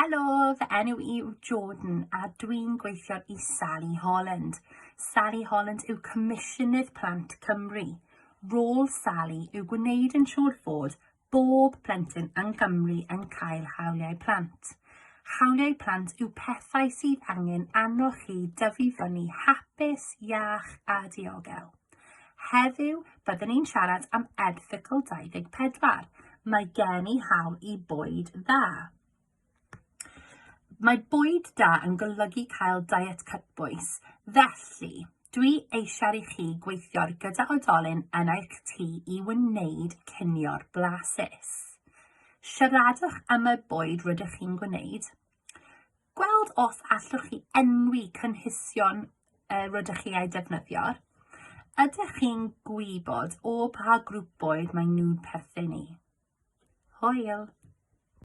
Helo, fy enw i yw Jordan a dwi'n gweithio i Sally Holland. Sally Holland yw Comisiynydd Plant Cymru. Rôl Sally yw gwneud yn siŵr fod bob plentyn yng Nghymru yn cael hawliau plant. Hawliau plant yw pethau sydd angen arnoch chi dyfu fyny hapus, iach a diogel. Heddiw, byddwn ni'n siarad am erthygl 24. Mae gen i hawl i bwyd dda. Mae bwyd da yn golygu cael diet cytbwys. Felly, dwi eisiau i chi gweithio gyda oedolyn yn eich tŷ i wneud cinio'r blasus. Siaradwch am y bwyd rydych chi'n gwneud. Gweld os allwch chi enwi cynhwysion uh, rydych chi ei defnyddio. Ydych chi'n gwybod o pa grŵp bwyd mae nhw'n perthyn i? Hwyl!